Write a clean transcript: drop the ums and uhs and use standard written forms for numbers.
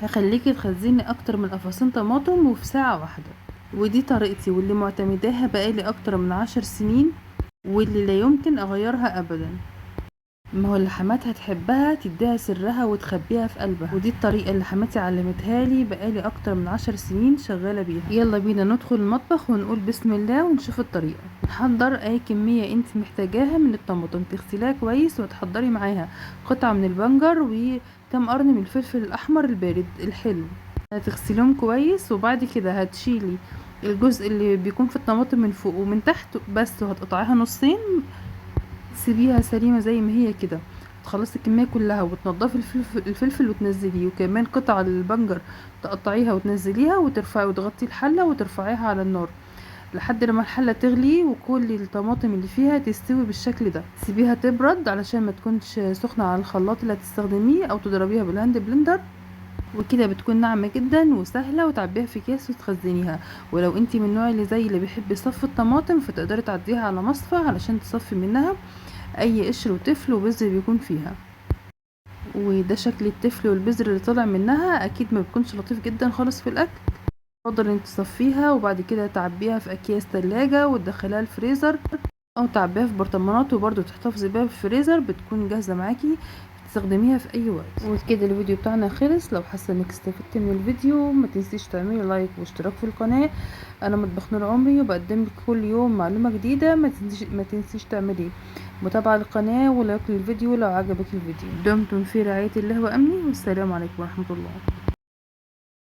هخليكي تخزني اكتر من قفصين طماطم وفي ساعة واحدة. ودي طريقتي واللي معتمداها بقالي اكتر من 10 سنين، واللي لا يمكن اغيرها ابدا. ما هو اللي حماتها تحبها تديها سرها وتخبيها في قلبها، ودي الطريقة اللي حماتي علمتها لي بقالي اكتر من 10 سنين شغالة بيها. يلا بينا ندخل المطبخ ونقول بسم الله ونشوف الطريقة. نحضر اي كمية انت محتاجاها من الطماطم، تغسليها كويس وتحضري معاها قطعة من البنجر وكم قرن من الفلفل الاحمر البارد الحلو. هتغسليهم كويس، وبعد كده هتشيلي الجزء اللي بيكون في الطماطم من فوق ومن تحت بس، وهتقطعيها نصين، سيبيها سليمة زي ما هي كده. تخلصي الكمية كلها وتنضفي الفلفل وتنزليه، وكمان قطع البنجر تقطعيها وتنزليها، وترفعي وتغطي الحلة وترفعيها على النار لحد لما الحلة تغلي وكل الطماطم اللي فيها تستوي بالشكل ده. سيبيها تبرد علشان ما تكونش سخنة على الخلاط اللي هتستخدميه، او تضربيها بال hand blender، وكده بتكون ناعمة جدا وسهلة، وتعبيها في اكياس وتخزنيها. ولو انتي من النوع اللي زي اللي بيحب يصفي الطماطم فتقدري تعديها على مصفى علشان تصفي منها اي قشر وتفل وبذر بيكون فيها. وده شكل التفل والبذر اللي طلع منها، اكيد ما بيكونش لطيف جدا خالص في الاكل. تفضل ان تصفيها وبعد كده تعبيها في اكياس تلاجة وتدخليها الفريزر، او تعبيها في برطمانات وبرده تحتفظي بيها في الفريزر، بتكون جاهزة معاكي تستخدميها في اي وقت. وكده الفيديو بتاعنا خلص. لو حاسه انك استفدتي من الفيديو ما تنسيش تعملي لايك واشتراك في القناة. انا مطبخ نور عمري وبقدم لك كل يوم معلومة جديدة. ما تنسيش تعملي متابعه للقناة ولايك للفيديو لو عجبك الفيديو. دمتم في رعاية الله وامنه، والسلام عليكم ورحمة الله.